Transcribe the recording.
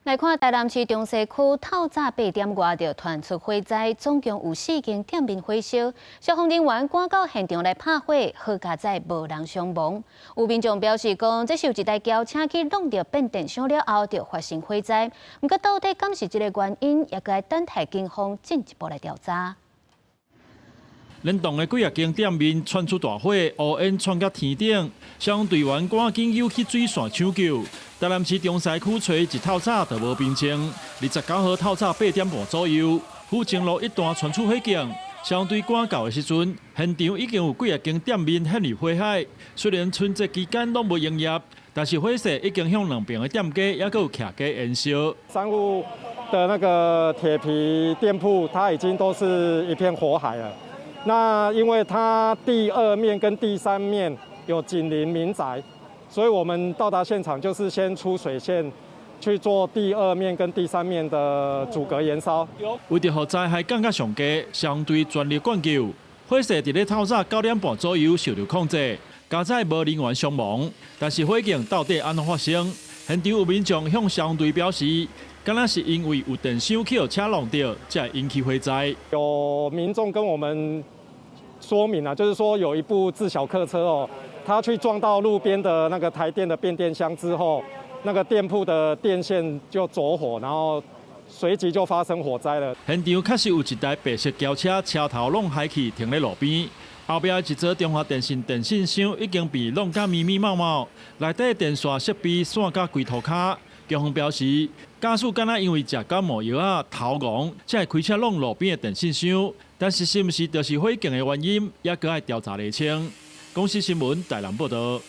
來看台南市中西區透早8點外就傳出火災，總共有四間店面火燒，消防人員趕到現場來拍火，好佳哉無人傷亡。有民眾表示講，這是有一台轎車去挵著變電箱了後，就發生火災。毋過到底敢是這个原因，也閣愛等待警方進一步來調查。連棟的幾仔間店面竄出大火，烏煙竄到天頂，消防隊員趕緊游去水線搶救。台南市中西區初一透早就無平靜，29號透早8點半左右，府前路一段傳出火警，消防隊趕到的時陣，現場已經有幾仔間店面陷入火海。雖然春節期間攏無營業，但是火勢已經向兩邊的店家也閣有徛家延燒。商戶的那個鐵皮店鋪，它已經都是一片火海了。那因為它第二面跟第三面有緊鄰民宅，所以我們到達現場就是先出水線去做第二面跟第三面的阻隔延燒。為著予災害降到上低，消防隊全力灌救，火勢佇咧透早9點半左右受到控制，佳哉無人員傷亡。但是火警到底按怎發生？現場有民眾向消防隊表示，敢若是因為有電箱去予車挵著，才會引起火災。有民眾跟我們說明啊，就是說有一部自小客車哦，他去撞到路邊的那個台電的變電箱之後，那個店鋪的電線就着火，然後隨即就發生火災了。現場確實有一台白色轎車，車頭攏嗨去停咧路邊，後壁一座中華電信電信箱已經被挵甲密密麻麻，內底電線設備散甲規塗跤。警方表示，駕駛敢若因為食感冒藥仔頭戇，才會開車挵路邊的電信箱，但是是毋是就是火警的原因，猶閣愛調查釐清。公視新聞台南報導。